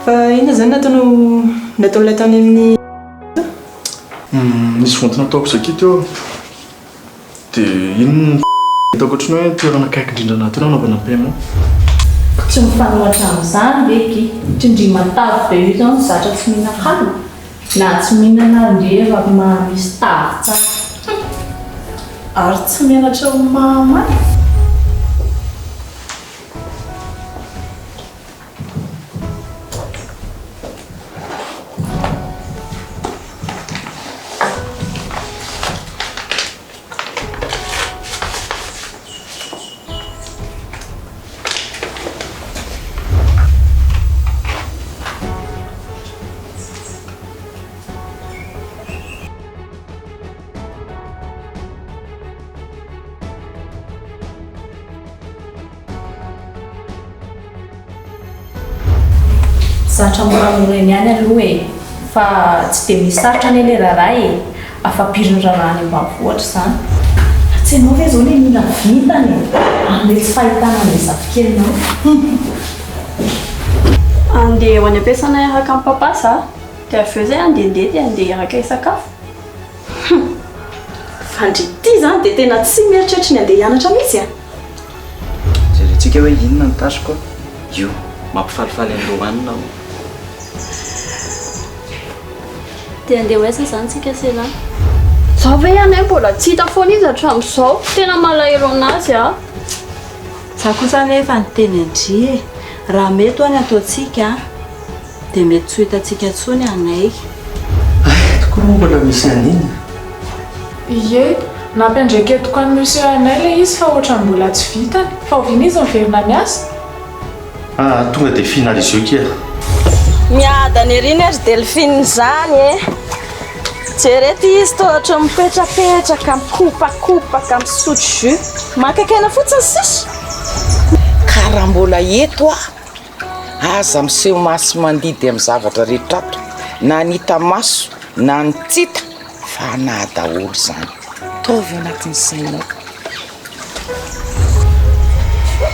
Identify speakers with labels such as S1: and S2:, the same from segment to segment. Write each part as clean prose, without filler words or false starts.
S1: Fa inona izany nataonao nataon'ilay tany amin'ny
S2: Nisy vente nataoko zay akia teo dia iny no hitako ohatran'ny hoe toerana akaiky indrindra anahy teo nanaovana paiement.
S3: Tsy mifanohatra amin'izany ve ky? Trindry matavy be io izao no zatra tsy mihinan-kanina? Na tsy mihinana ary ndry efa maha-misy tavy tsara. Hum!
S1: Ary tsy menatra ho mahamay?
S3: Zatra moramora eny ihany aloha e! Fa tsy dia misy sarotra anie ilay raharaha e! Afa-piry ny raharaha any ambanivohitra izany.
S4: Fa tsy ianao ve izao ilay mila vintana e! Amin'ilay tsy fahitana an'ilay zafikelinao. Hum!
S5: Andeha ho any am-piasana hiaraka amin'i Papa za, dia avy eo zay handehandeha dia andeha hiaraka hisakafo.
S4: Hum! Fa ndry ity izany dia tena tsy mieritreritra ny handeha hianatra mihitsy a!
S6: Jerentsika hoe inona ny tâche-ko a! Io, mampifalifaly an'i Roanina aho.
S5: Dia andeha ho aiza izany tsika Sela? Zao ve ianay mbola tsy hita foana izy hatramin'izao? Tena malahelo an'azy aho.
S7: Za kosa anefa niteny an-dry e! Raha mety hoa ny ataontsika an! Dia mety tsy ho hitantsika intsony anay.
S8: Hay tokoa moa mbola misy an'iny.
S9: Ie, nampiandraiketiko an'i Monsieur anay ilay izy fa ohatran'ny mbola tsy vitany. Fa oviana izy miverina miasa?
S8: Ah, tonga dia finaliseo kia.
S10: Miadana ery anie ry Delphine izany e! Jereo ty izy toa ohatran'ny mipetrapetraka, mikopakopaka, misotro jus. Maka aina fotsiny sisa.
S11: Ka raha mbola eto aho, aza miseho masi-mandidy amin'ny zavatra rehetra ato, na ny hita maso na ny tsy hita, fa anah daholo izany. Ataovy ao anatin'ny sainao.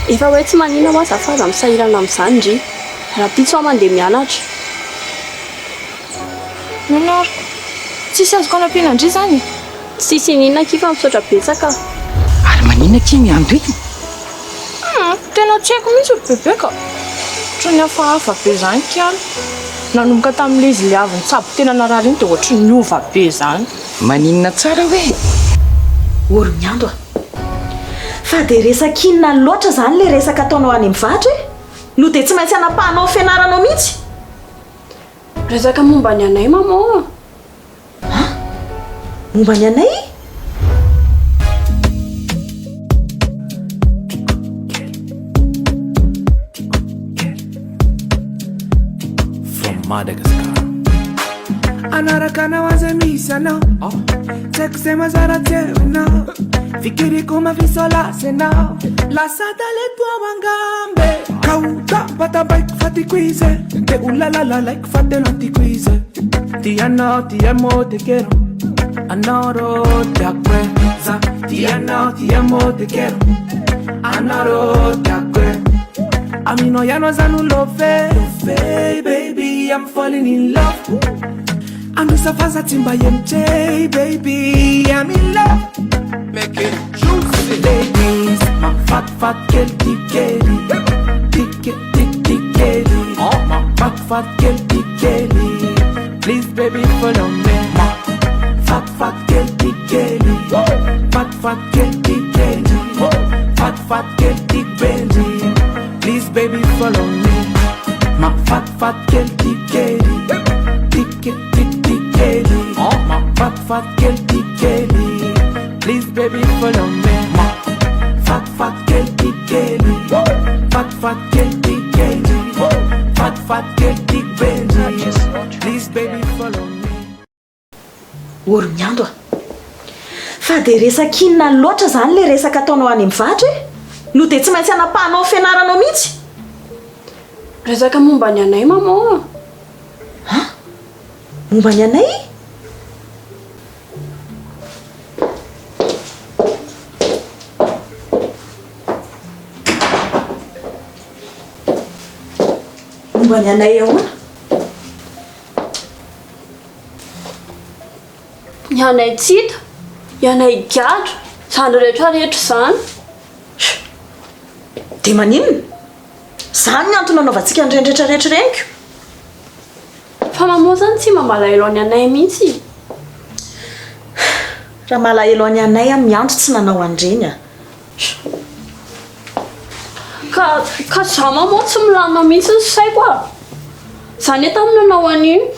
S5: Efa hoe tsy maninona hoa za fa aza misahirana amin'izany ndry. Rahampitso aho mandeha mianatra.
S9: Inona ary? Tsisy azoko anampiana ndry izany e?
S5: Tsisy ininona akia fa misaotra betsaka a.
S11: Ary maninona akia miandry iny?
S9: Humm, tena tsy haiko mihitsy ry bebe ka. Ohatran'ny hafahafa be izany kialo. Nanomboka tamin'ilay izy ilay avy nitsabo tena narary iny dia ohatran'ny niova be izany.
S11: Maninona tsara hoe?
S4: Ory miando a! Fa dia resaka inona loatra izany ilay resaka ataonao any amin'ny vatra e? No dia tsy maintsy anapahanao ny fianaranao mihitsy?
S5: Resaka momba ny anay maman a!
S4: An! Momba ny anay?
S12: From Madagascar.
S13: Anaraka anao aza misy anao Tsy haiko izay mazara tsy hainao Fikiriko mafisolasy anao Lasa talento ao angambe Ka ho tampatampaiko fa tiako izy Te ho lalalalaiko fa tena tiako izy Ti anao ti amo te quiero Anao rô tiako e Za ti anao ti amo te quiero Anao rô tiako e Aminao ihany za no love Love baby I'm falling in love Anosa fa za tsy mba hemotra baby I'm in love Make it juicy Ladies Mahafatifaty kely ty kely Ty ke ty ty kely Mahafatifaty kely ty kely Please baby follow me Mahafatifaty kely ty kely Fatifaty kely ty kely Fatifaty kely ty benjy Please baby follow me Mahafatifaty kely ty kely Ty ke ty ty kely Mahafatifaty kely ty kely Please baby follow me Mahafatifaty kely ty kely Fatifaty kely ty kely Fatifaty kely ty benjy Please baby follow me
S4: Ory miando a! Fa dia resaka inona loatra izany ilay resaka ataonao any amin'ny vatra e? No dia tsy maintsy anapahanao ny fianaranao mihitsy?
S5: Resaka momba ny anay maman a!
S4: An? Momba ny anay? Momba ny anay ahoana?
S5: Ny anay tsy hita, ny anay gadra, izany rehetra rehetra izany.
S4: Dia maninona? Izany ny antony nanaovantsika an'ireny rehetra rehetra ireny ko!
S5: Fa maman zany tsy mba malahelo an'i anay mihitsy.
S4: Raha malahelo an'i anay aho miantso tsy nanao an'ireny a.
S5: Ka ka za maman tsy milamina mihitsy ny saiko a. Za anie tamin'ny nanao an'iny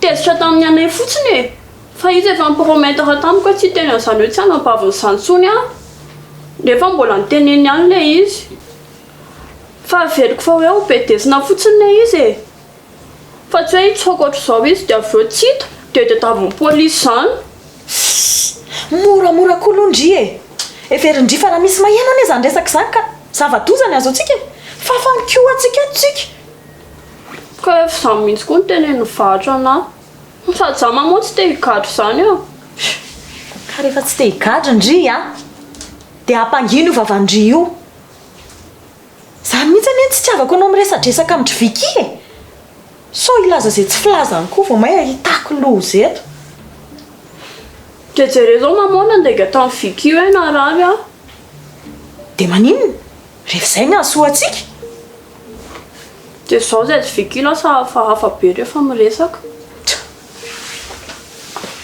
S5: tezitra tamin'i anay fotsiny e. Fa izy efa ni-promettre tamiko hoe tsy hiteny an'izany hoe tsy hanam-bavin'izany intsony aho. Nefa mbola niteneniny ihany ilay izy. Fa averiko fa hoe ho bedesina fotsiny ilay izy e. Fa tsy hoe hitsoaka ohatr'izao izy dia avy eo tsy hita dia tadiavin'ny polisy izany.
S4: Sss! Moramora koa aloha ndry e! Heverin-dry fa raha misy maheno anie izany resaka izany ka zava-doza ny azontsika e! Fafany koa antsika eto tsika!
S5: Ka efa izany mihitsy koa no tenenin'i Vahatra anah. Sady za mamoa tsy te higadra izany eo.
S4: Ka rehefa tsy te higadra ndry a! Dia ampangino io vavan-dry io. Izany mihitsy anie no tsy itiavako anao miresadresaka amin-dry Vicky e! Sao hilaza izay tsy filazany koa vao may ahitako loza eto.
S5: Dia jereo izao maman nandainga tamin'i Vicky hoe narary aho.
S4: Dia maninona? Rehefa izay ny hahasoa antsika.
S5: Dia izao izay ry Vicky lasa hafahafa be rehefa miresaka.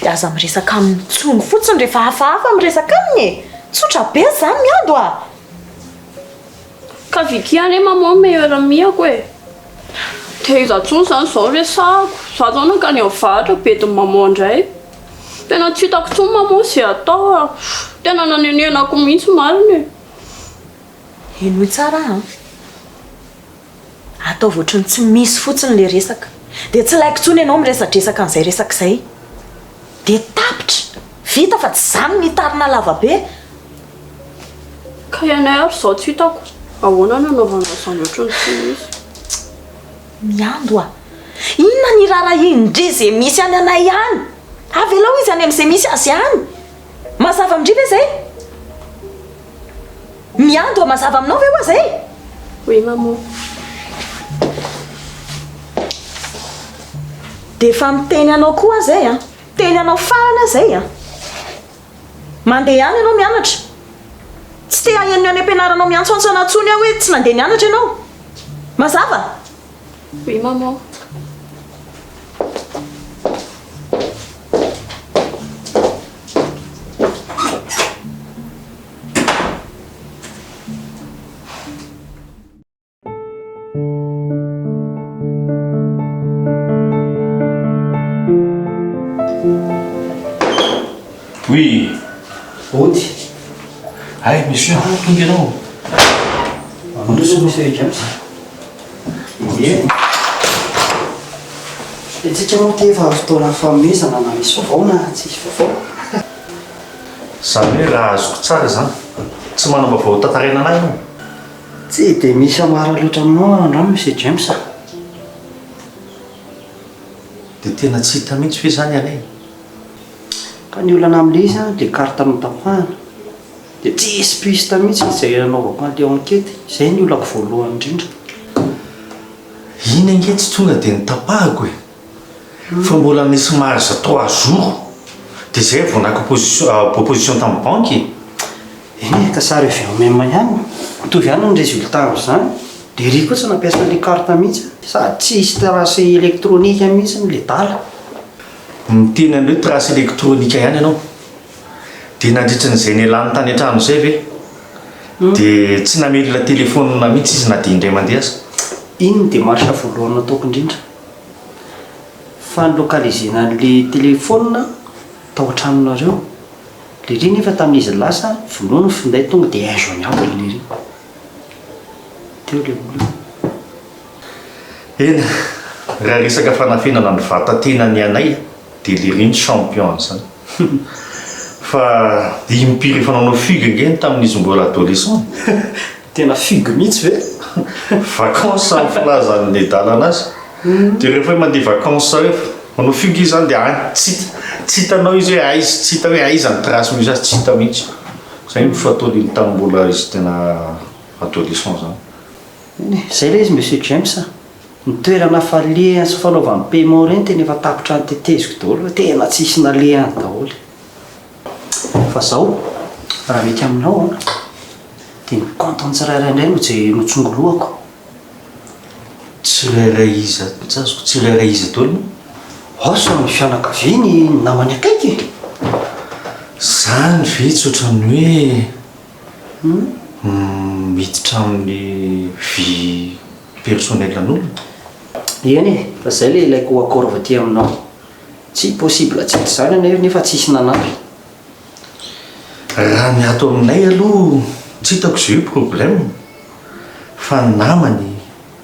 S4: Dia aza miresaka aminy intsony fotsiny rehefa hafahafa miresaka aminy e! Tsotra be izany Miando a!
S5: Ka Vicky anie maman meilleur amie-ko e! Dia iza intsony izany izao no resahako? Za izao nankany amin'ny varotra bedin'i maman indray. Tena tsy hitako intsony maman izay atao a! Tena nanenenako mihitsy marina e!
S4: Henoy tsara an! Ataovy ohatry ny tsy misy fotsiny ilay resaka. Dia tsy laiko intsony ianao miresadresaka an'izay resaka izay. Dia tapitra! Vita fa tsy izany ny hitarina lava be.
S5: Ka ianay ary izao tsy hitako ahoana no hanaovana an'izany ohatry ny tsy misy.
S4: Miando a! Inona ny iraharahian-dry izay misy any anay any? Avelao izy any amin'izay misy azy any! Mazava amin-dry ve izay? Miando a mazava aminao ve hoa zay?
S5: Oui maman.
S4: Dia efa miteny anao koa aho zay an! Miteny anao farany aho zay an! Mandeha ihany ianao mianatra. Tsy te haheno ny any am-pianaranao miantsoantso anah intsony aho hoe tsy nandeha nianatra ianao. Mazava?
S5: Oui maman.
S8: Oui.
S6: Ody.
S8: Hay, monsieur, tonga ianao.
S6: Mandroso monsieur James. Ie. Isika moa ity efa fotoana fanomezana na misy vaovao na tsisy vaovao.
S8: Izany hoe raha azoko tsara izany, tsy manam-baovao ho tantaraina anah ianao?
S6: Tsy dia misy amara loatra aminao aho androany Monsieur James a.
S8: Dia tena tsy hita mihitsy ve izany anie?
S6: Ka ny olana amin'ilay izy an, dia carte notapahana. Dia tsisy piste mihitsy izay hanaovako an'ilay enquête. Izay ny olako voalohany indrindra.
S8: Iny ange tsy tonga dia notapahako e! Fa mbola nisy marge trois jours dia izay vao naka position proposition tamin'ny banky e!
S6: Eny e, ka ça revient au même ihany, mitovy ihany ny résultat amin'izany, dia ery koa tsy nampiasa an'ilay carte mihitsy, sady tsisy trace électronique mihitsy ilay dala.
S8: Miteny an'ilay hoe trace électronique ihany ianao, dia nandritry ny izay nialany tany an-trano izay ve dia tsy namelona téléphone mihitsy izy na dia indray mandeha aza?
S6: Iny ny démarche voalohany nataoko indrindra. Fa ny localiser-na an'le téléphone tao an-tranonareo. Lery nefa tamin'izy lasa, vonoa ny finday tonga dia injoignable lery. Teo le olana.
S8: Eny, raha resaka fanafenana ny vata-tenany anay dia lery ny champion an'izany. Fa impiry efa nanao fugue ange ny tamin'izy mbola adolescent e!
S6: Tena fugue mihitsy ve?
S8: Vacances ny filazan'ny nedalana azy. Dia rehefa hoe mandeha vacances hoe manao fugue izy zany dia any tsy tsy hitanao izy hoe aiza, tsy hita hoe aiza ny trace misy azy, tsy hita mihitsy. Zay no fataon'iny tamin'ny mbola izy tena adolescent zany.
S6: Eny e, zay ilay izy Monsieur James a! Ny toerana falehany sy fanaovany paiement ireny tena efa tapitra noteteziko daholo fa tena tsisy nalehany daholo. Fa zao, raha mety aminao an, dia ny compte-n'ny tsirairay indray no je- no tsongolohako.
S8: Tsirairay iza, tsy azoko, tsirairay iza daholo moa?
S6: Asa, ny fianakaviany, ny namany akaiky e!
S8: Zany ve tsy ohatran'ny hoe miditra amin'ny vie personnelle an'olona?
S6: Eny e, fa zay le ilaiko accord avy aty aminao. Tsy possible tsy hita izany anie nefa tsisy nanampy.
S8: Raha ny ato aminay aloha tsy hitako izay hoe problème fa ny namany,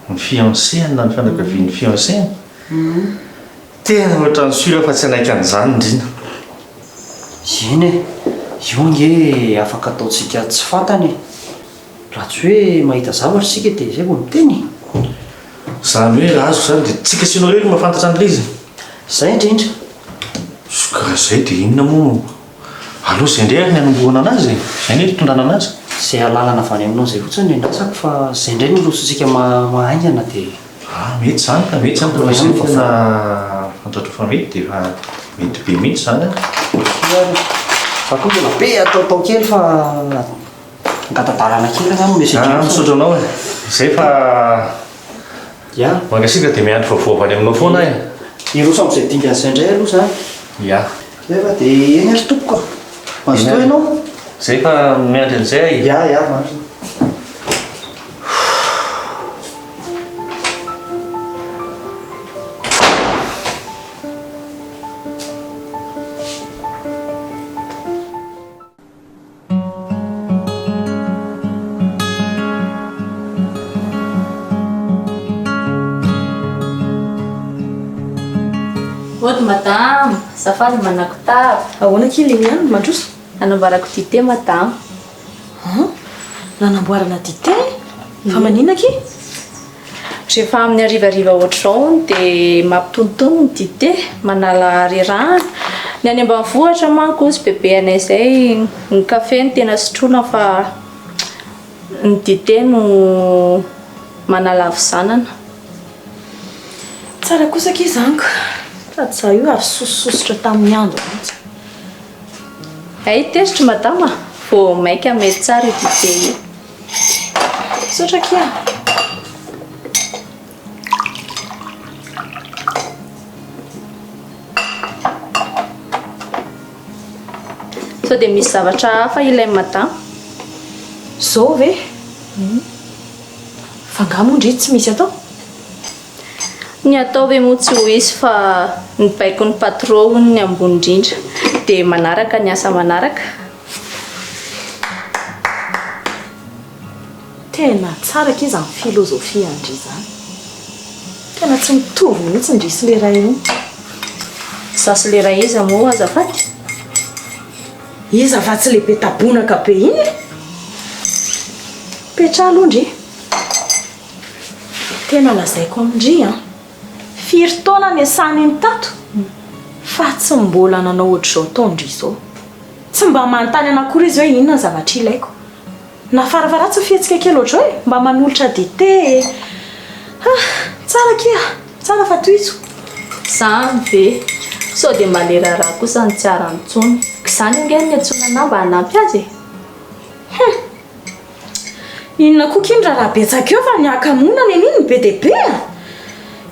S8: ny fiancé-ny na ny fianakavian'ny fiancé-ny tena ohatran'ny sûr fa tsy hanaiky an'izany ndrina.
S6: Eny e, io ange afaka ataontsika tsy fantany e. Raha tsy hoe mahita zavatra isika dia izay vao miteny e.
S8: Izany hoe raha azoko izany dia tsika sy ianao irery no mahafantatra an'ilay izy?
S6: Izay indrindra.
S8: Ka raha izay dia inona moa no. Aleo izay indray ary ny hanombohana anazy e! Izay anie no hitondrana anazy.
S6: Izay alalana avy any aminao izay fotsiny no iandrasako fa izay indray no rosotsika mahaingana dia.
S8: Ah mety izany ka, mety izany fa izay no tena fantatro fa mety dia efa mety be mihitsy izany an.
S6: Za koa mbola be ataotao kely fa. Angata-dalana kely angamba Monsieur
S8: Ah,
S6: James.
S8: misaotra anao e. Zay fa
S6: Ya.
S8: mankasitraka dia miandry vaovao avy any aminao foana aho e.
S6: Hiroso amin'izay dingana izay indray aloha izany.
S8: Ya.
S6: Zay fa dia eny ary tompoko a. Mazotoa ianao.
S8: Zay fa miandry an'izay aho e.
S6: Ya, ya, marina.
S3: Mody madama, azafady manakotaba.
S1: Ahoana akia le niany, mandroso?
S3: Nanamboarako dite madama.
S1: An? Nanamboarana dite? Fa maninona akia?
S3: Rehefa amin'ny harivariva ohatr'izao hono dia mampitonitony ny dite, manala harerahana. Ny any ambanivohitra manko hozy bebe anay izay ny kafe no tena sotroina fa ny dite no manala havizanana.
S1: Tsara kosa akia izany ka! Sady izaho io avy sosososotra tamin'ny andro mihitsy.
S3: Hay tezitra madama, vao mainka mety tsara io dite io.
S1: Misaotra akia.
S3: Sao dia misy zavatra hafa ilain'i madama?
S1: Zao ve? Fa angaha moa ndry tsy misy atao?
S3: Ny atao ve moa tsy ho hisy fa ny baikon'ny patron hono ny ambony indrindra dia manaraka ny asa manaraka.
S1: Tena tsara akia izany philosophie an-dry izany. Tena tsy mitovy mihitsy ndry sy le ray iny.
S3: Za sy le ray iza moa azafady?
S1: Iza fa tsy le be tabonaka be iny e! Petraha aloha ndry. Tena lazaiko amin-dry an! Firy taona niasana iny tato fa tsy mbola nanao ohatr'izao ataon-dry izao. Tsy mba manontany anah akory izy hoe inona ny zavatra ilaiko. Na farafaharatsy ny fihetsika kely ohatr'izao e! Mba manolotra dite e! Ah! Tsara akia! Tsara fa tohizo!
S3: Zany ve? Sao dia mba le raharaha kosa no tsy arany intsony? K'izany ange no niantsoana anah mba hanampy azy e!
S1: Hum! Inona koa akia ny raharaha betsaka eo fa ny hakamoana nen'iny no be dia be a!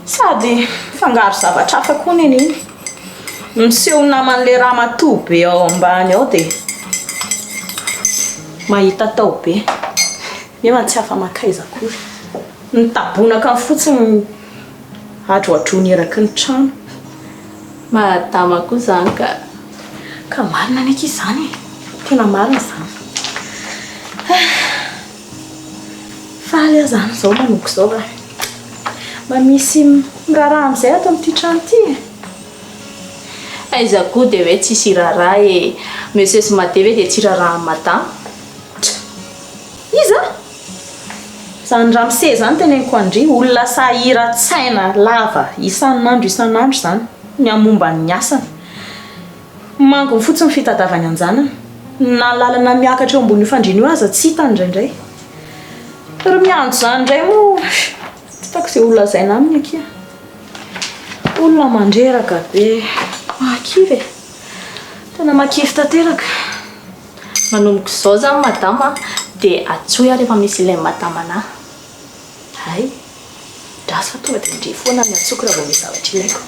S1: Sady mifangaro zavatra hafa koa nen'iny. Miseho naman'ilay ramatoa be ao ambany ao dia mahita atao be. Nefa tsy afa-mankaiza akory. Mitabonaka fotsiny adroadroany eraky ny trano.
S3: Madama koa izany ka.
S1: Ka marina anie akia izany e! Tena marina izany. Faly aho izany izao manomboka izao fa mba misy miraharaha amin'izay ato amin'ity trano ity e!
S3: Aiza koa dia hoe tsisy hiraharaha e! Monsieur sy Made ve dia tsy hiraharaha an'i Madama?
S1: Tsa! Iza? Izany ramose izany teneniko an-dry, olona sahiran-tsaina lava isan'andro isan'andro izany ny amin'ny momba ny asany. Manginy fotsiny ny fitadiavany an-janany. Na lalana miakatra eo ambonin'io fandriana io aza tsy hitany indraindray. Ry miandry izany indray moa tsy hitako izay ho lazaina aminy akia. Olona mandreraka be. Mahakivy e. Tena mahakivy tanteraka.
S3: Manomboka izao izany madama dia antsoy aho rehefa misy ilain'i madama anà. Hay! Andraso fa tonga dia ndry foana ny antsoiko raha vao misy zavatra ilaiko.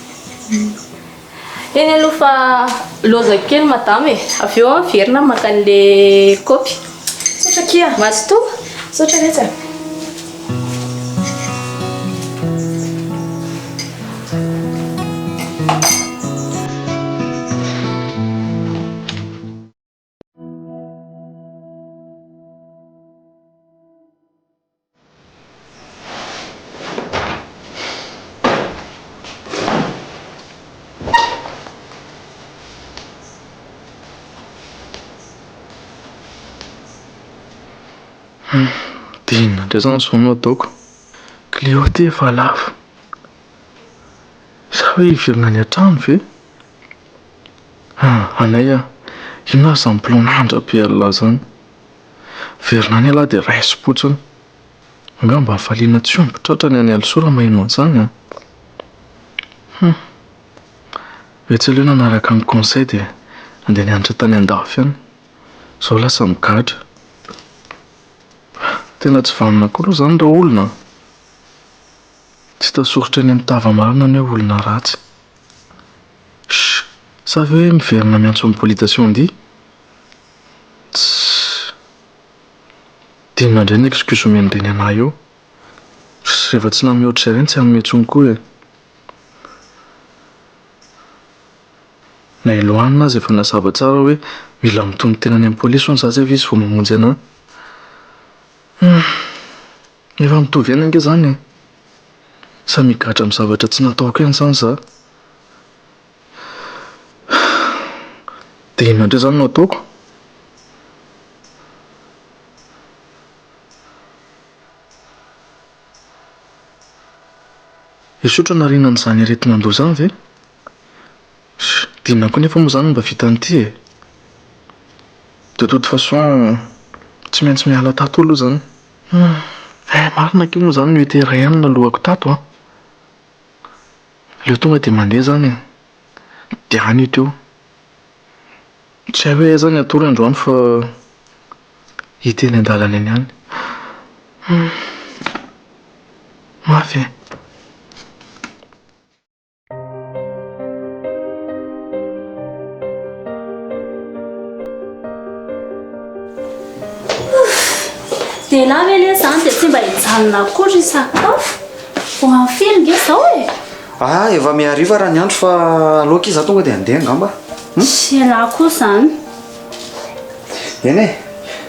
S3: Eny aloha fa loza kely madama e! Avy eo aho miverina maka an'ilay kaopy.
S1: Misaotra akia!
S3: Mazotoa!
S1: Misaotra retsy a!
S2: Dia inona indray izany izao no ataoko? Clio ity efa lafo. Sa hoe hiverina any an-trano ve? Ah, anay ah. Inona ary izany plan nandra be an'lah izany? Miverina any ialahy dia raisim-potsiny. Angamba hafaliana tsy omby tratra ny an'i Alisoa raha maheno an'izany an! Hum. Etsy aleo nanaraka ny conseil dia nandeha nianatra tany an-dafy any. Izao lasa migadra. Tena tsy vanona koa aloha izany raolona an! Tsy hita soritra eny amin'ny tava marina ny hoe olona ratsy. Shh! Sa ve hoe miverina miantso an'i Bolida sy Andy? Tssss. Dia inona indray ny excuse omen'ireny anah eo? Rehefa tsy nanome ohatr'izay ireny tsy hanome intsony koa e. Na i Loana aza efa nazava tsara hoe mila mitonon-tena any amin'ny polisy hono za zay vao izy vao mamonjy anah. Hum. Efa mitovy ihany ange izany e. Samy higadra amin'ny zavatra tsy nataoko ihany izany za. Dia inona indray izany no ataoko? Hisotro hanarina an'izany aretin'andoha izany ve? Dia inona koa nefa moa izany no mba vitan'ity e? De toute façon, tsy maintsy miala tato aloha izany. Eh, marina akia moa izany ny UT iray ihany no nalohako tato an! Aleo tonga dia mandeha izany e! Dia any io teo. Tsy hay hoe aiza ny hatory androany fa hita eny an-dalana eny ihany. Mafy e!
S5: Dia elah ve lesy zany dia tsy mba hijanona akory hisakafo? Vao amin'ny firy nge izao e?
S14: Ah, efa mihariva raha ny andro fa aleo akia za tonga dia handeha angamba.
S5: Tsy elah koa izany.
S14: Eny e,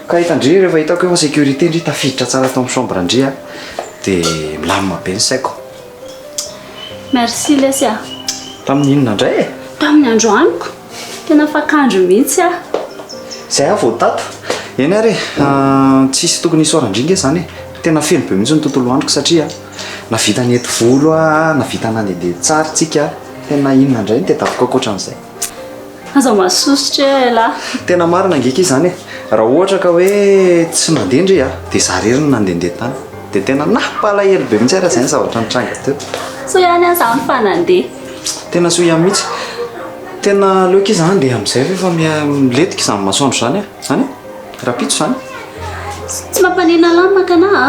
S14: ka hitan-dry rehefa hitako hoe en sécurité ndry tafiditra tsara tao amin'ny chambre-ndry aho dia milamina be ny saiko.
S5: Merci lesy a.
S14: Tamin'ny inona indray e?
S5: Tamin'ny androaniko. Tena afak'andro mihitsy aho.
S14: Izay aho vao tato. Eny ary e, tsisy tokony hisaoran-dry nge izany e. Tena feno be mihitsy ny tontolo androko satria nahavita nety volo aho, nahavita nandehandeha tsara tsika. Tena inona indray no tadiaviko ankoatran'izay?
S5: Aza masosotra eo elah.
S14: Tena marina ange akia izany e. Raha ohatra ka hoe tsy nandeha ndry a, dia za irery no nandehandeha tany. Dia tena nampalahelo be mihitsy ary izay ny zavatra nitranga teo.
S5: Soa ihany aho izany fa nandeha.
S14: Tena soa ihany mihitsy. Tena aleo akia za handeha amin'izay fa efa miha milentika izany masoandro izany a. Izany e? Rahampitso izany.
S5: Tsy mampaninona anah ny maka anah a.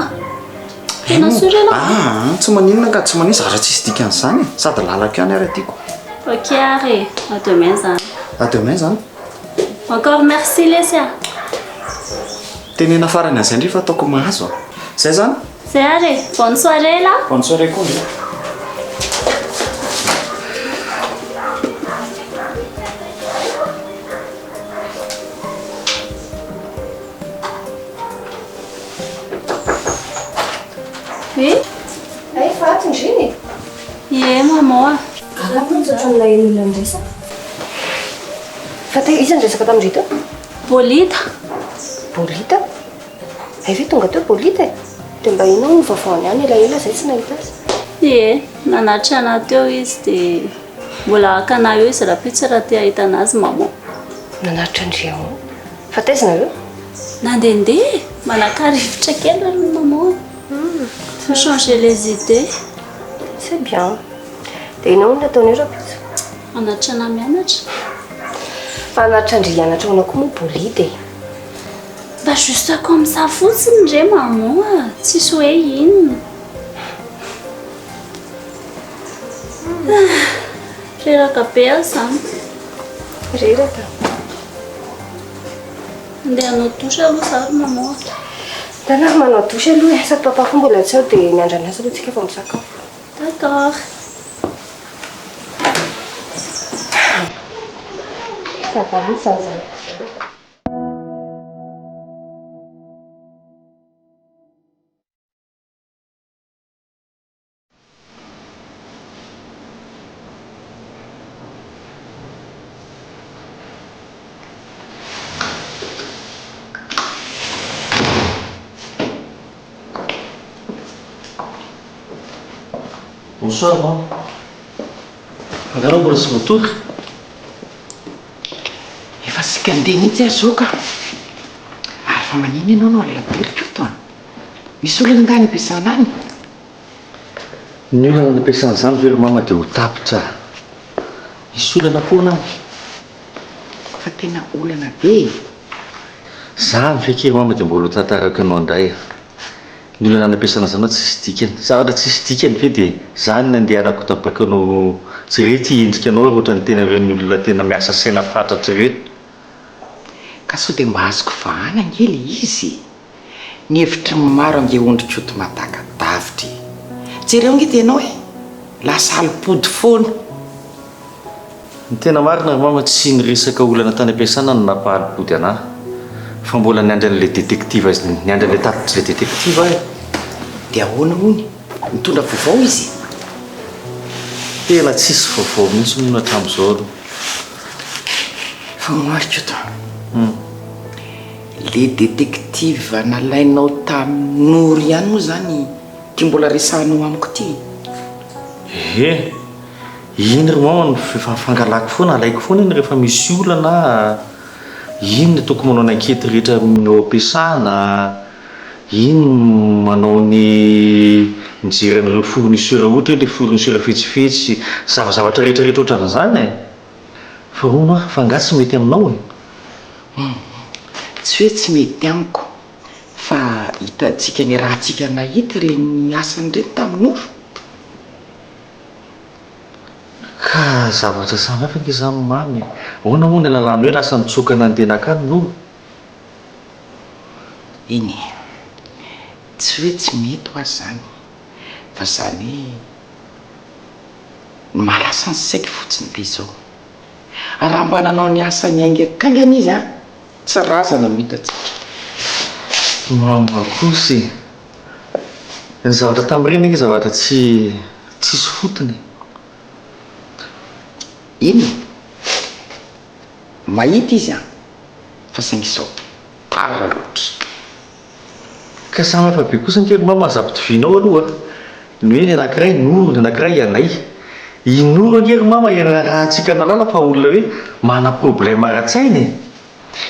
S5: Tena sûr ianao?
S14: Aa, tsy maninona ka, tsy maninona, zara tsisy dikan'izany e, sady lalako ihany ary aty ko.
S5: Ok ary e, à demain zany.
S14: À demain zany.
S5: Encore merci lesy a.
S14: Tenena farany an'izay ndry fa ataoko mahazo a. Zay zany?
S5: Zay ary e, bonne soirée lah.
S14: Bonne soirée koa ndry.
S5: Oui?
S15: Hay fa ato ndry e!
S5: Ie maman a!
S15: Gaga aho mantsy ohatran'ny naheno olona niresaka. Fa teo iza niresaka tamin-dry teo?
S5: Bolida.
S15: Bolida? Hay ve tonga teo Bolida e? Dia mba inona moa ny vaovaony any elaela izay tsy nahita azy.
S5: Ie, nanatitra anah teo izy dia mbola haka anah eo izy rahampitso raha te hahita an'azy maman.
S15: Nanatitra an-dry ahoana? Fa taiza nareo?
S5: Nandehandeha e! Manaka rivotra kely aloha maman e! Faut changer les idées.
S15: C'est bien. Dia inona hono no ataonao rahampitso?
S5: Hanatitra anah mianatra.
S15: Fa hanatitra an-dry hianatra ahoana koa moa Bolida e?
S5: Mba juste comme ça fotsiny re maman a! Tsisy hoe inona. Reraka be aho izany.
S15: Reraka?
S5: Andeha hanao douche aloha za ry maman a.
S15: Ndana ary manao douche aloha e, sady papa koa mbola tsy ao dia miandry an'azy aloha tsika vao misakafo.
S5: D'accord.
S15: Ça va mihitsy izany zanako izany.
S8: Bonsoir maman. Angaha anao mbola tsy matory?
S11: Efa saika handeha mihitsy aho izao ka. Ary fa maninona ianao no alina be ry Koto a? Misy olana angaha any am-piasana any?
S8: Ny olana any am-piasana izany ve ry mama dia ho tapitra? Misy olana foana any.
S11: Fa tena olana be e!
S8: Zany ve kay ry mama dia mbola ho tantarako anao indray a! Ny olana any am-piasana zany tsisy dikany. Zavatra tsisy dikany ve dia zany ny andehanako tabako anao jereo ity endrika anao ry ohatran'ny tena ireny olona tena miasa saina fatratra ireny.
S11: Ka sao dia mba azoko vahana ange le izy e! Ny hevitry ny maro ange ondry Koto madaka davitra e! Jereo ange ty ianao e! Lasa alim-pody foana.
S8: Ny tena marina ry mama tsy ny resaka olana tany am-piasana no nampahalim-pody anah fa mbola niandry an'ilay détective niandry an'ilay tatitr'ilay détective aho e!
S11: Dia ahoana hono? Nitondra vaovao izy?
S8: Tena tsisy vaovao mihitsy hono hatramin'izao aloha.
S11: Fa moa ry Koto a! Le détective nalainao tamin'i Noro ihany moa izany ity mbola resahanao amiko ity e?
S8: Ehe, iny ry mama no efa fangalako foana, alaiko foana iny rehefa misy olana, iny no ataoko manao ny enquête rehetra ao am-piasana, iny no manao ny mijery an'ireo fournisseur ohatra hoe le fournisseur fetsifetsy, zavazavatra rehetra rehetra ohatran'izany e! Fa hono aho, fa angaha tsy mety aminao e?
S11: Humm, tsy hoe tsy mety amiko fa hitantsika niarahantsika nahita ireny asany ireny tamin'i Noro.
S8: Ka zavatra samy hafa ange izany Mamy e! Ahoana moa ny alalany hoe lasa nitsoaka nandeha nankany Noro?
S11: Eny e, tsy hoe tsy mety hoa izany fa izany hoe ny mahalasa ny saiko fotsiny dia izao. Raha mba nanao ny asany haingankaingana izy an, tsy razana no hitantsika.
S8: Mama kosa e! Ny zavatra tamin'ireny ange zavatra tsy tsisy fotony e!
S11: Eny e! Mahita izy an, fa saingy izao, tara loatra.
S8: Ka samy hafa be kosa ange ry mama aza ampitovianao aloha a! Ny hoe ny anankiray Noro ny anankiray Anay. I Noro ange ry mama iarahantsika nahalala fa olona hoe manana problème ara-tsaina e!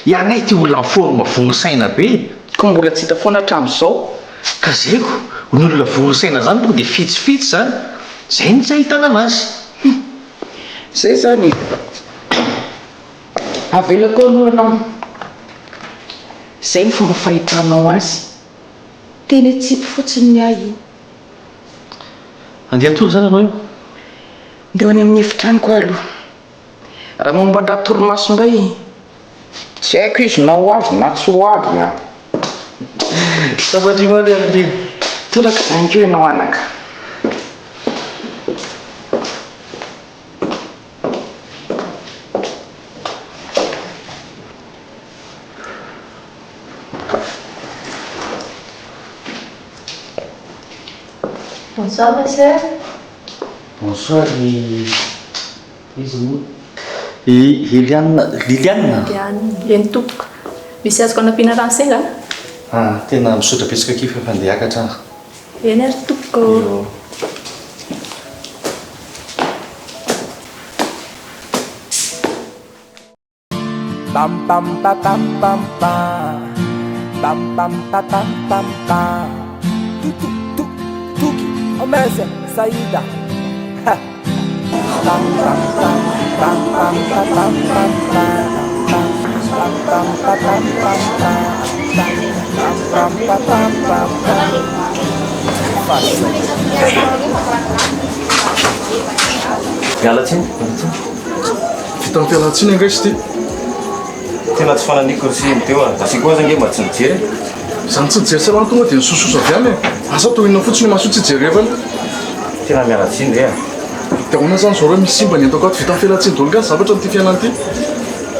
S8: I Anay ity olona en forme vory saina be e!
S11: Ko mbola tsy hita foana hatramin'izao.
S8: Ka zay ko, ny olona vory saina zany tonga dia fetsifetsy zany, zay no tsy ahitana anazy.
S11: Hum! Zay zany e! Avelako eo aloha ianao. Izay ny fomba fahitanao azy. Teny atsipy fotsiny ny ahy iny.
S8: Andeha hatory izany ianao io?
S11: Ndeha ho any amin'ny efitranoko aho aloha. Raha momba an-dRatorimaso indray, tsy haiko izy na ho avy na tsy ho avy an!
S8: Sambatra omaly ary Lina.
S11: Toraka izany koa ianao anaka.
S3: Bonsoir ma soeur.
S8: Bonsoir ry iza moa? I Eliane, Liliane?
S3: Liliane, eny tompoko. Misy azoko anampiana rano sendra?
S8: Ah, tena misaotra betsaka akia fa efa andeha hiakatra aho.
S3: Eny ary tompoko.
S8: Io.
S13: Pam pam pa pam pam pam Pam pam pa pam pam pam Tu tu tu tuki Omeze Saida Ha Pam pam pam pam pam pa pam pam pam Pam pam pa pam pam pam. Pam pam pam pam pam.
S6: Miala tsiny, miala tsiny.
S2: Vita ny fialan-tsiny angaha izy ity?
S6: Tena tsy fananiko ny siny teo a. Asiako azy ange mba tsy nijery e.
S2: Izany tsy nijery salama tonga dia nisososo avy any e. Asa toa inona fotsiny io maso io tsy jerevana.
S6: Tena miala tsiny re a.
S2: Dia ahoana izany izao raha misy simba ny entako ato? Vita ny fialan-tsiny daholo angaha ny zavatra amin'ity fiainana ity?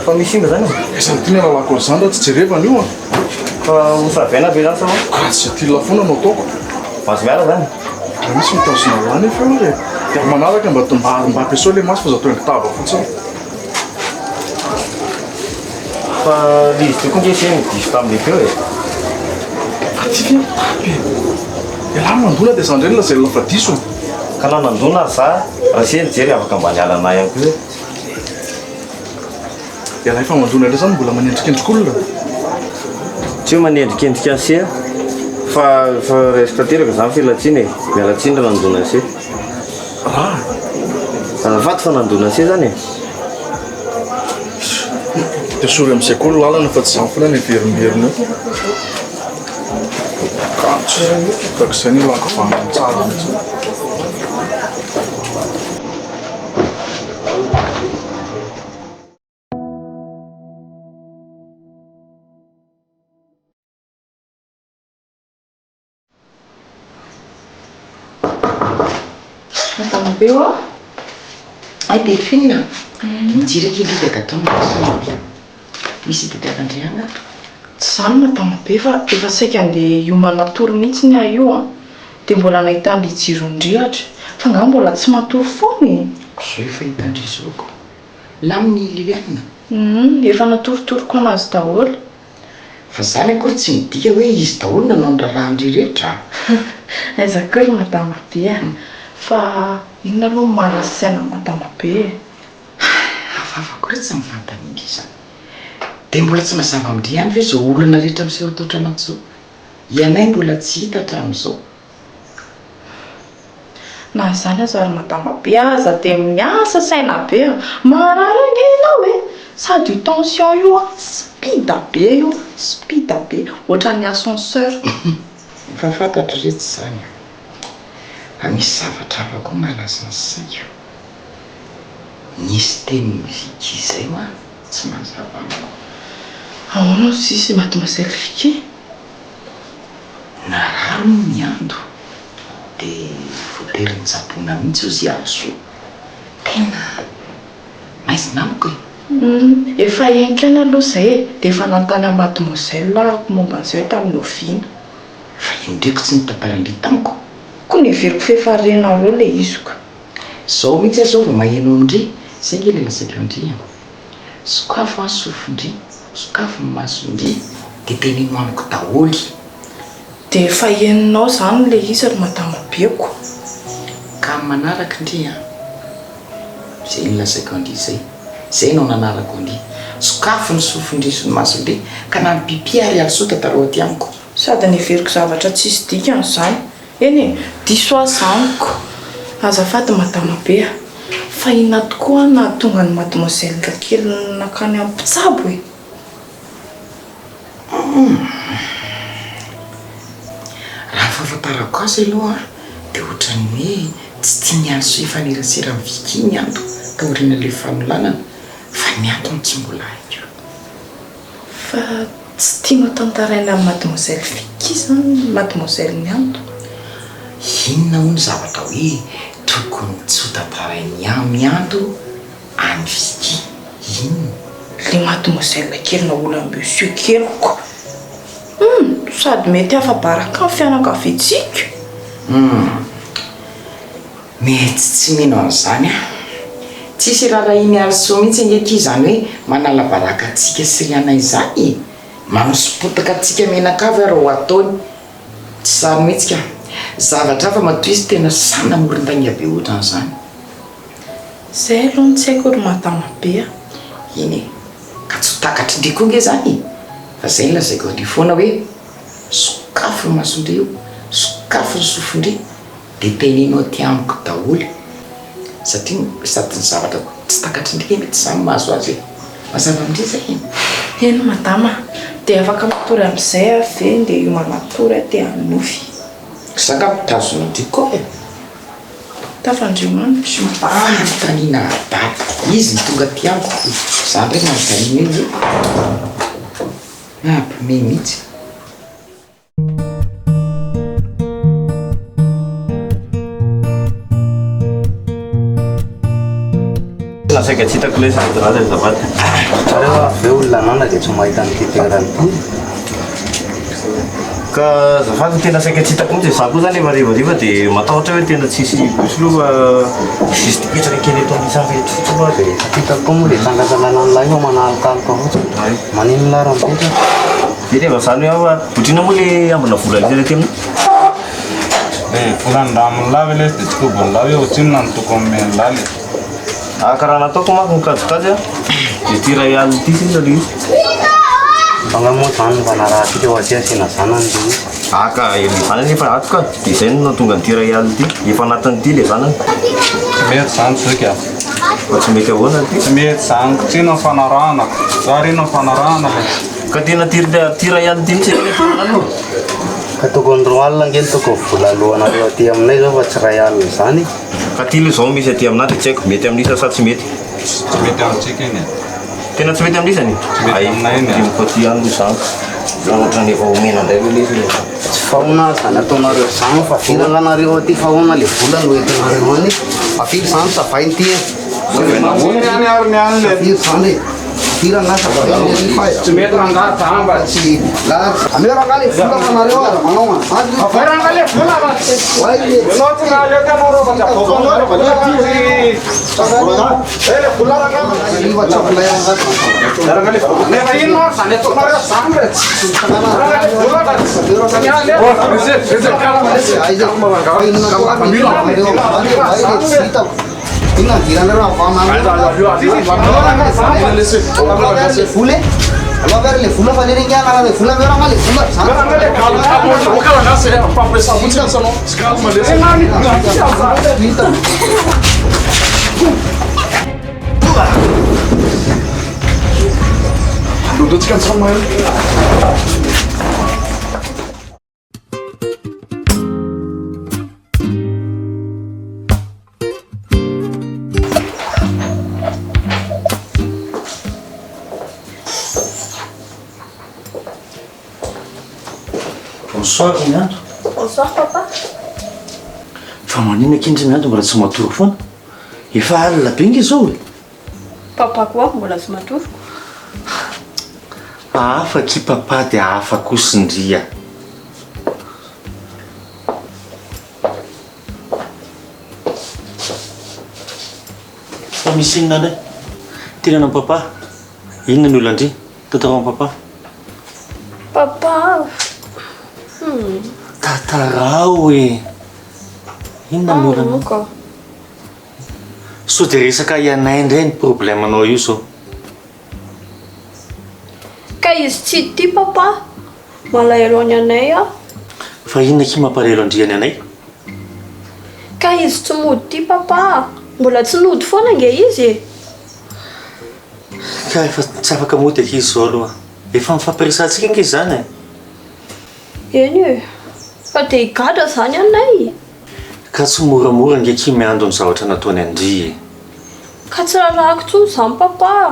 S6: Fa misy simba izany e?
S2: Aiza no tiana halalako an'izany raha tsy jerevana io a?
S6: Fa ho savaina ve izany sa ahoana?
S2: Raha tsy utile foana no ataoko.
S6: Maso miala izany?
S2: Raha misy mitazona ho ahy nefa eo ary e. Dia amin'ny manaraka mba mba mba ampiasao ilay maso fa aza atao haingon-tava fotsiny.
S6: Fa le izy teo koa nge se no diso tamin'le teo e.
S2: Fa ty ve mitapy e? Ialahy mandona dia za indray no lazaina fa diso.
S6: Ka na nandona ary za, raha se nijery afaka mba niala anah ihany koa e.
S2: Ialahy efa mandona indray zany mbola manendrikendrik'olona.
S6: Tsy hoe manendrikendrika an'se fa fa raisiko tanteraka zany fialantsiny e. Miala tsiny raha nandona an'se.
S2: Raha.
S6: Azafady fa nandona an'se zany e.
S2: Dia sory amin'izay koa ny lalana fa tsy izany foana ny averimberina eo. Kanjo. Tahaka izay ny ilako vanona tsara mihitsy.
S3: Madame be ô!
S11: Hay Delphine a! Mijery akia aloha ilay gâteau no Misy itadiavan-dry any ato.
S9: Tsy izany Madame be fa efa saika andeha hiomana hatory mihitsy aho io an! Dia mbola nahitana ilay jiro nirehatra. Fa angaha mbola tsy matory foana e?
S11: Zao efa hitan-dry zao ko. Lamina i Liliane?
S9: Humm, efa natorotoroko anazy daholo.
S11: Fa zany akory tsy midika hoe izy daholo nanao ny raharahan-dry rehetra a!
S9: Aiza koa ry madama be a! Fa inona aloha no mahalasa saina an'i madama be e?
S11: Hafahafa koa re tsy mivantana ingahy izany. Dia mbola tsy mazava amin-dry ihany ve izao olana rehetra miseho ato an-tranontsy izao? Ianay mbola tsy hita hatramin'izao.
S9: Na izany aza ry madama be aza dia miasa saina be a! Marary ange ianao e! Sady io tension io an, speed be io, speed be, ohatran'ny ascenseur.
S11: Efa fantatro re tsy izany a! Fa misy zavatra hafa koa mahalasa ny saiko. Nisy tenin'i Vicky izay hoa tsy mazava amiko.
S9: Ahoana hozy izy mademoiselle Vicky?
S11: Narary hono ny ando dia voatery nitsaboina mihitsy hozy i Alisoa. Tena maizina amiko e!
S9: Humm, efa henoko ihany aloha izay e, dia efa nanontany an'i mademoiselle aho momba an'izay hoe tamin'ny oviana.
S11: Fa indreko tsy notantarain-dry tamiko.
S9: Koa neveriko f'efa renareo ilay izy ka.
S11: Zao mihitsy aho zao vao maheno amin-dry, zay nge ilay lazaiko an-dry a. Sokafo an sofin-dry, sokafo ny mason-dry dia teneno amiko daholo.
S9: Dia efa henonao izany ilay izy ry madama beko.
S11: Ka amin'ny manaraka ndry an! Izay nolazaiko an-dry izay, izay no nanarako an-dry. Sokafo ny sofin-dry sy ny mason-dry ka na ny pipi ary alisoa tantarao aty amiko.
S9: Sady neveriko zavatra tsisy dikany izany. Eny e, diso aho izany ko. Azafady madama be a. Fa inona tokoa no nahatonga an'i mademoiselle kely nankany amin'ny mpitsabo e?
S11: Humm. Raha ny fahafantarako azy aloha dia ohatran'ny hoe tsy tian'i Alisoa hifanerasera amin'i Vicky ny Ando taorian'ilay fanolanana fa ny antony tsy mbola haiko.
S9: Fa tsy tianao tantaraina amin'i mademoiselle Vicky izany mademoiselle ny Ando?
S11: Inona hono zavatra hoe tokony tsy ho tantarain'i Amiando an'i Vicky? Inona?
S9: Le mademoiselle kely naolan'i monsieur keliko. Hum! Sady mety afa-baraka ny fianakaviantsika.
S11: Hum! Mety tsy mino an'izany aho. Tsisy iraharahian'i Alisoa mihitsy ange akia izany hoe manala baraka antsika sy Riana izany e! Manoso-potaka antsika mianakavy ary ho ataony. Tsy zary mihitsy ka. Zavatra hafa matoa izy tena sahy namoron-dainga be ohatran'izany.
S9: Zay aloha no tsy haiko ry madama be a!
S11: Eny e! Ka tsy ho takatr'i ndry koa nge zany e! Fa zay no lazaiko an-dry foana hoe sokafy ny mason-dry io, sokafy ny sofin-dry dia teneno aty amiko daholo satria sady ny zavatra tsy takatr'i ndry nge mety za no mahazo azy e! Mazava amin-dry zay e!
S9: Eny madama a! Dia afaka matory amin'izay aho ve ndeha hiomana hatory aho te hanofy.
S11: Za nga mitazona an-dry koa e!
S9: Tafandriamanitra.
S11: Mba hanontaniana adala. Izy no tonga aty amiko ko za ndray manontaniana eo hoe mampime mihitsy.
S16: Tena saika tsy hitako ilay sady ratsy azafady.
S6: Nareo avy eo olona anana dia tsy mahita an'ity toerana ity.
S16: Ka azafady tena saika tsy hitako mihitsy, za koa zany efa harivariva dia matahotra hoe tena tsisy bus aloha fa juste hipetraka kely eto amin'ny safa eto fotsiny aho dia.
S6: Hitako koa moa dia tsangatsanganan'ny lahy fa manalokaloka fotsiny. Maninona ary mipetraka?
S16: Dia rehefa izany hoe aho fa ohatr'inona moa ilay ambina vola alika aty aminao?
S17: Le vola andramon'lah ve lesy dia tsy kobon'lah hoe ohatrinona no tokony omen'lah le.
S16: Ah ka raha nataoko manko ny kajikajy a dia ity iray alina ity sisa le izy.
S6: Fa nga moa zany mba narahantsika ho aty asiana zanany le izy.
S16: Ah ka le zanany efa ato ka, dia izay no nahatonga an'ity iray alina ity, efa anatin'ity le zanany.
S17: Tsy mety zany zoky a.
S16: Fa tsy mety ahoana ity?
S17: Tsy mety zany, tsy ino ny fanarahana, za ry ino ny fanarahana le.
S16: Ka tena ty ty iray alina ity mihitsy anie tena lalina e.
S6: Ka tokony roa alina ange no tokony vola alohanareo aty aminay zao fa tsy iray alina izany e.
S16: Ka ty aloha izao misy aty aminah dia tsy haiko mety amin'isa sa tsy mety.
S17: Tsy mety amintsika iny e.
S16: Tena tsy mety amin'isany?
S17: Tsy mety aminay iny e.
S16: Ay, aty ihany aloha izany. Fa ohatran'ny efa omena indray aloha ilay izy e.
S6: Tsy fahoana ary izany ataonareo izany fa firy angaha nareo aty fa ahoana le vola no entinareo any fa firy izany savaina ity e.
S17: Savaina ahoana?
S6: Firy izany e. Firy angaha savaina ity fa
S17: Tsy mety rangaha jamba.
S6: Tsy Ameo rangaha le vola fa nareo aza manao an'izany.
S17: Avay rangaha le vola fa tsy. Ianao tsy nahaleo ka anao reo fa tsy avoakanao le vola ty. Eh le vola rangaha. Rangaha le vola. Nefa inona ary zany ataonareo zany re. Rangaha le vola fa tsy. Oh, monsieur, monsieur, calme, monsieur. Calme rangaha.
S6: Inona ny idiranareo avy le vola e? Aloha ary le vola fa le ringa anareo le vola ameo rangaha le vola zany.
S2: Alondratsika ny tranonay.
S6: Bonsoir Mianto.
S5: Bonsoir papa.
S6: Fa maninona akia ndry Mianto mbola tsy matory foana? Efa alina be nge zao e.
S5: Papa koa mbola tsy matory.
S6: Hafa akia papa dia hafa kosa ndry a.
S18: Fa misy inona indray? Tena an'i papa. Inona ny olan-dry? Tantarao amin'i papa.
S5: Papa hmm.
S18: Tantarao e! Inona ny olana? Sao dia resaka ianay indray ny problème-nao io zao?
S5: Ka izy tsy tia papa. Malahelo an'i anay aho.
S18: Fa inona akia mampalahelo an-dry an'i anay?
S5: Ka izy tsy mody tia papa a! Mbola tsy nody foana ange izy e!
S18: Ka efa tsy afaka mody akia izy izao aloha. Efa nifampiresahantsika ange izany e!
S5: Eny e! Fa dia higadra izany anay?
S18: Ka tsy moramora ange akia miandry ny zavatra nataony an-dry e!
S5: Ka tsy raharahako intsony izany papa a!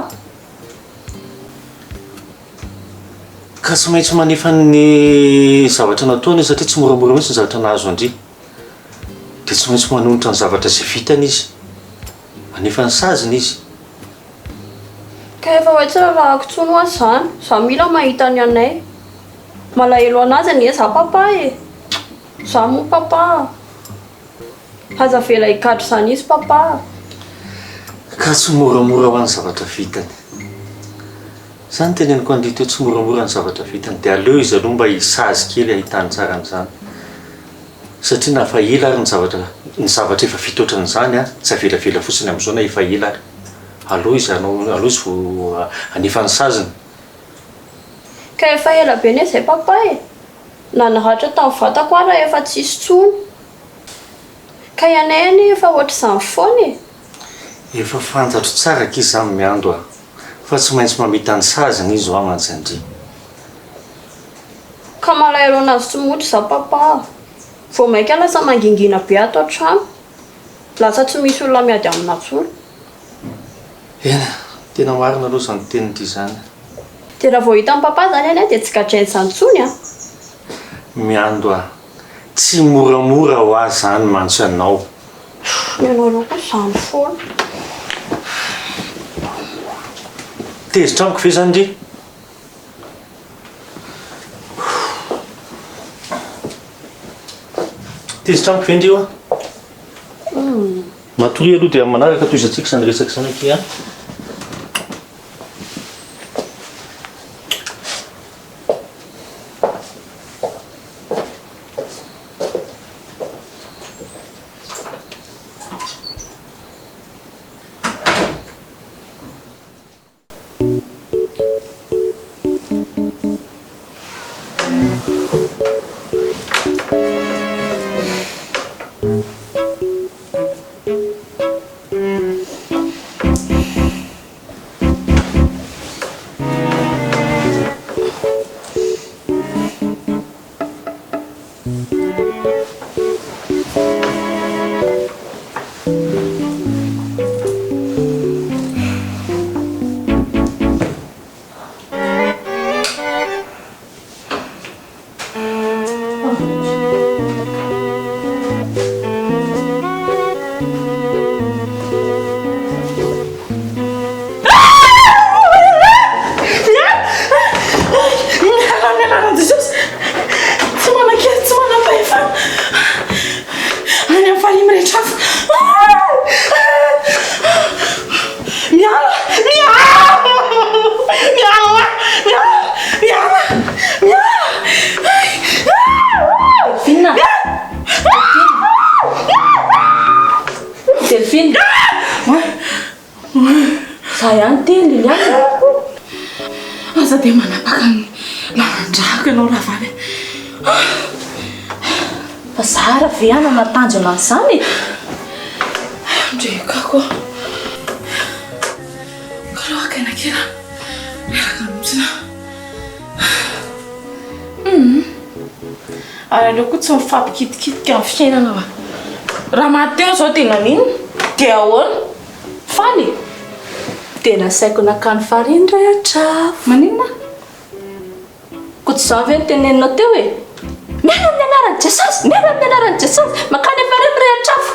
S18: Ka tsy maintsy manefa ny zavatra nataony izy satria tsy moramora mihitsy ny zavatra nahazo an-dry. Dia tsy maintsy manonitra ny zavatra izay vitany izy. Manefa ny saziny izy.
S5: Ka efa hoe tsy raharahako intsony hoa izany. Za mila mahita ny anay. Malahelo anazy anie za papa e! Za moa papa a! Aza avela higadra izany izy papa a!
S18: Ka tsy moramora hoa ny zavatra vitany. Zany teneniko an-dry teo tsy moramora ny zavatra vitany dia aleo izy aloha mba hisazy kely ahitany tsara an'izany satria na efa ela ary ny zavatra ny zavatra efa vita ohatran'izany an tsy avelavela fotsiny amin'izao na efa ela ary aleo izy hanao aleo izy vao hanefa ny saziny.
S5: Ka efa ela be anie zay papa e! Na ny ratra tamin'ny vatako ara efa tsisy tsony. Ka ianay anie efa ohatr'izany foana e!
S18: Efa fantatro tsara akia zany miando a! Fa tsy maintsy mamita ny saziny izy hoa mantsy an-dry.
S5: Ka malahelo anazy tsy mody za papa a! Vao maika lasa mangingina be ato an-trano. Lasa tsy misy olona miady amina intsony.
S18: Eny e, tena marina aloha izany tenin-dry izany.
S5: Dia raha vao hitan'i papa izany anie dia tsy gadrainy izany intsony an!
S18: Miando a! Tsy moramora hoa zany mantsy anao.
S5: Ny anareo koa izany foana.
S18: Tezitra amiko ve zany ndry? Tezitra amiko ve ndry hoa? Matoria aloha dia amin'ny manaraka tohizantsika izany resaka izany akia a.
S9: Miala amin'ny anaran'i Jesosy. Tsy manan-kery, tsy manam-pahefana. Any amin'ny farihy mirehitra afo. Miala! Miala! Miala! Miala! Miala! Miala!
S3: Delphine! Delphine! Za ihany ity Liliane.
S9: Aza dia manapaka ny lalan-drako ianao rahavavy a.
S3: Fa za ary ve hanana tanjona an'izany e?
S9: Ndrekako. Kalo haka aina kely aho. Reraka mihitsy aho. Hum. Ary aleo koa tsy mifampikitikitika amin'ny fiainana fa raha maty teo izao dia naninona? Dia ahoana? Faly e!
S3: Dia nasaiko nakany farihy ny ray hatrafo.
S9: Maninona?
S3: Koa tsy izany ve no teneninao teo e? Miala amin'ny anaran'i Jesosy! Miala amin'ny anaran'i Jesosy! Makany farihy ny ray hatrafo!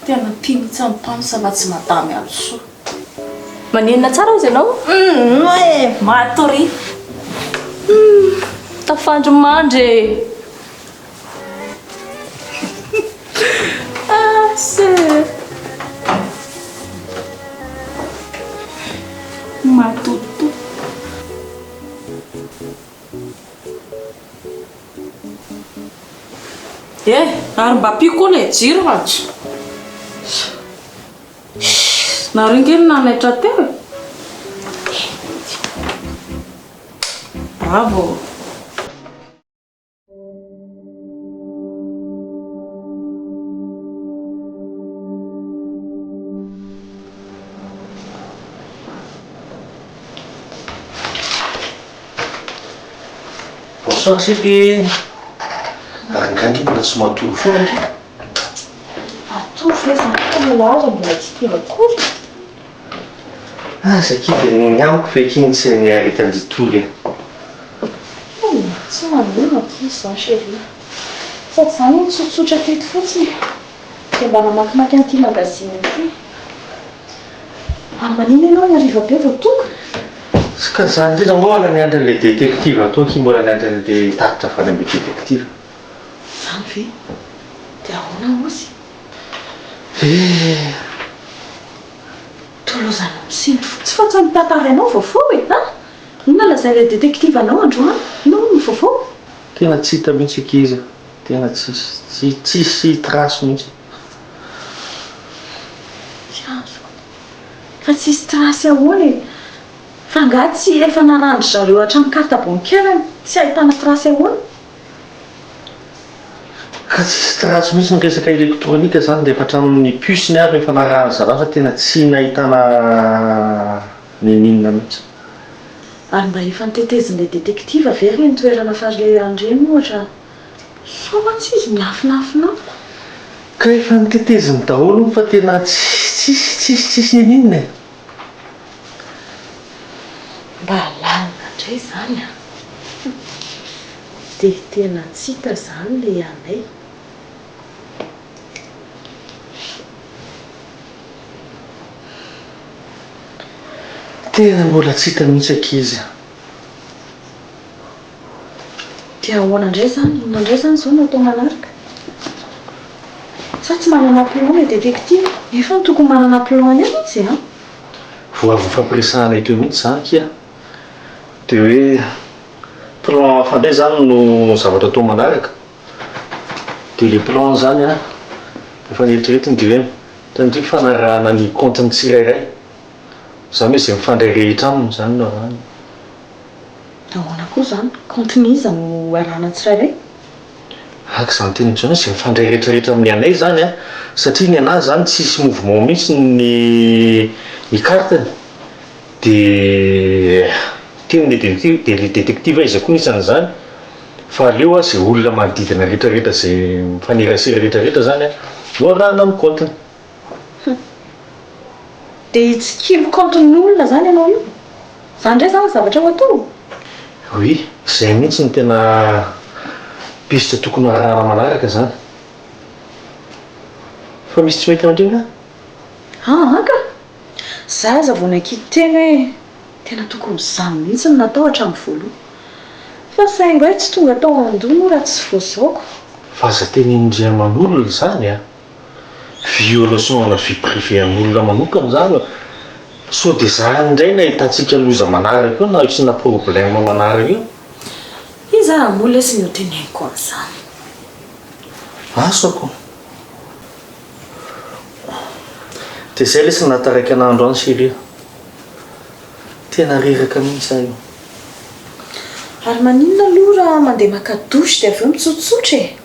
S9: Tena tia mihitsy an'i Pam's fa tsy madame Alisoa.
S3: Maninona tsara ozy ianao?
S1: Humm e! Matoria!
S3: Humm! Tafandry mandry e! Ah se!
S9: Matotoa. Eh! Ary mba ampio koa ilay jiro rajo. Nareo nge no nanaitra teo e! Bravo!
S18: Bonsoir chérie. Ary nga ndry mbola tsy matory foana ndry?
S1: Matory ve zany fa mbola aza mbola tsy tonga akory?
S18: Aza akia dia ny amiko ve akia no tsy niaretan-dry tory e?
S1: Humm, tsy maninona akia izao chérie. Sady za anie nitsotsotra teto fotsiny e. Dia mba namakimaky an'ity magazine ity. Ary maninona ianao ny hariva be vao tonga?
S18: Ka za indrindra mbola niandry an'ilay détective ato akia mbola niandry an'ilay tatitra avy any amin'ilay détective.
S1: Izany ve? Dia ahoana ozy?
S18: Eh!
S1: Toa laozanao misento fotsy fa tsy notantarainao vaovao e! An! Inona lazain'ilay détective anao androany? Inona hono ny vaovao?
S18: Tena tsy hita mihitsy akia izy e! Tena tsisy, tsisy trace mihitsy.
S1: Tsy azoko. Fa tsisy trace ahoana e? Fa angaha tsy efa narahan-dry zareo hatramin'ny carte bancaire-ny? Tsy ahitana trace ahoana?
S18: Ka tsisy trace mihitsy ny resaka électronique zany dia efa hatramin'ny puce-ny ary efa narahan-dry zalahy fa tena tsy nahitana n'inon'inona mihitsy.
S4: Ary mba efa notetezin'ilay détective ve ireny toerana farlehan'ny ireny ohatra? Sao mantsy izy miafinafina any.
S18: Ka efa noteteziny daholo hono fa tena tsisy tsisy tsisy n'inon'inona e.
S4: Mba lalina indray izany an! Dia tena tsy hita izany ilay anay.
S18: Tena mbola tsy hita mihitsy ankizy a.
S4: Dia ahoana indray izany? Inona indray izany izao no atao manaraka? Sa tsy manana plan ilay détective? Nefa tokony manana plan ihany izy an!
S18: Vao avy nifampiresahana teo mihitsy izany akia. Dia hoe plan hafa indray izany no zavatra atao manaraka. Dia ilay plan izany an, efa neritreretiny dia hoe hitanao ity fanarahana ny compte-ny tsirairay. Izany hoe izay mifandray rehetra aminy izany no arahana.
S4: Ahoana koa izany? Compte-n'iza no arahana tsirairay?
S18: Araka izany teniko izany, izay mifandray rehetra rehetra amin'ny anay izany an, satria ny anahy izany tsisy mouvement mihitsy ny ny carte-ny, dia teny le le détective iza koa ny isan'izany, fa aleo hoa izay olona manodidina rehetra rehetra izay mifanerasera rehetra rehetra izany an no arahana amin'ny compte-ny.
S4: Hum. Dia hitsikilo kaontin'ny olona izany ianao io? Izany indray izany ny zavatra ho atao?
S18: Oui, izay mihitsy no tena piste tokony ho arahana manaraka izany. Fa misy tsy mety amindreo angaha?
S4: Aa ka! Za aza vao nankiteny hoe tena tokony izany mihitsy no natao hatramin'ny voalohany. Fa saingy hoe tsy tonga tao an-doha moa raha tsy voazaoko.
S18: Fa aza tenenin-dry aman'olona izany a! Violation à la vie privée an'olona manokana izany fa sao dia izany indray no ahitantsika loza manaraka eo na asiana problème manaraka eo.
S4: Iza ary moa lesy no teneniko an'izany?
S18: Asa ko. Dia izay lesy no nahataraiky anah androany chérie a. Tena reraka mihitsy aho io.
S4: Ary maninona aloha raha mandeha maka douche dia avy eo mitsotsotra e?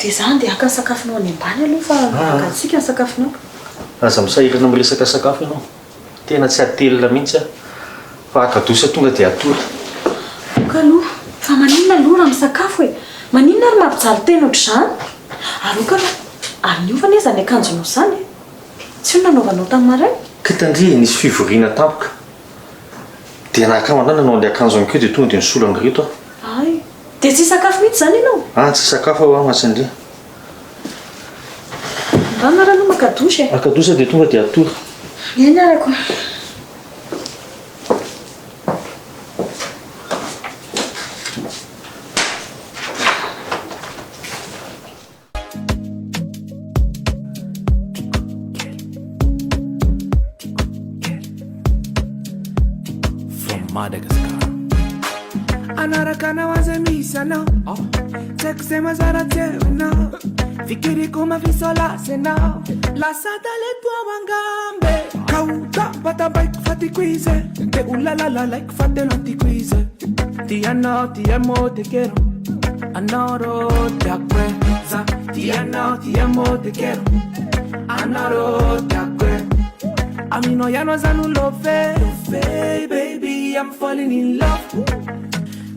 S4: Dia za andeha haka ny sakafonao any ambany aloha fa mangatsiaka ny sakafonao.
S18: Aza misahirana miresaka sakafo ianao. Tena tsy hatelina mihitsy aho. Fa haka douche tonga dia hatory.
S4: Ok aloha. Fa maninona aloha raha misakafo e? Maninona ary mampijaly tena ohatr'izany? Ary ok aloha. Ary niova anie izany akanjonao izany e? Tsy io no nanaovanao tamin'ny maraina?
S18: Kitandria e, nisy fivoriana tampoka. Dia nahakama anah nanao an'ilay akanjo amiko io dia tonga dia nisolo an'ireto aho.
S4: Hay. Dia tsy hisakafo mihitsy izany ianao?
S18: Ah, tsy hisakafo aho Masindria.
S4: Ndana ary aloha maka douche e.
S18: Maka douche dia tonga dia hatory.
S4: Eny arako.
S12: From Madagascar.
S13: Anaraka anao aza misy anao Tsy haiko izay mazara tsy eo ianao Fikiriko mafiso lasa ianao Lasa talento ao angambe Ka ho tampatampaiko fa tiako izy Te ho lalalalaiko fa tena tiako izy Ti anao ti amo te quiero Anao rô tiako e Za ti anao ti amo te quiero Anao rô tiako e Aminao ihany aza no love Baby I'm falling in love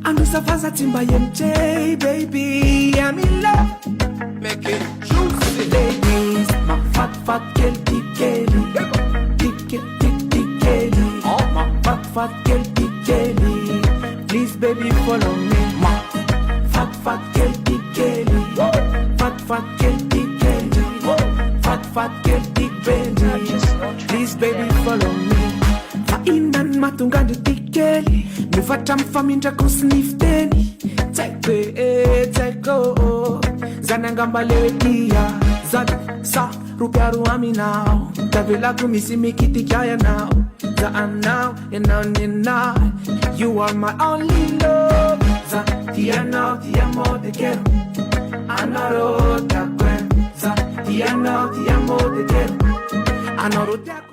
S13: Androsa fa za tsy mba hemotra Baby I'm in love Make it juicy Ladies Mahafatifaty kely ty kely Ty kely ty ty kely Mahafatifaty kely ty kely Please baby follow me Mahafatifaty kely ty kely Fatifaty kely ty kely Fatifaty kely ty baby Please baby follow me Fa inona no mahatonga andry ty kely Miova hatramin'ny famindrako sy ny fiteny Tsy haiko e, tsy haiko ô Zany angamba le hoe tia Za sa ro mpiaro aminao Tavelako misy mikitika ianao Za aminao, ianao nenahy You are my only love Za tia anao, ti amo, te quiero Anao rô tiako e Za tia anao, ti amo, te quiero Anao rô tiako.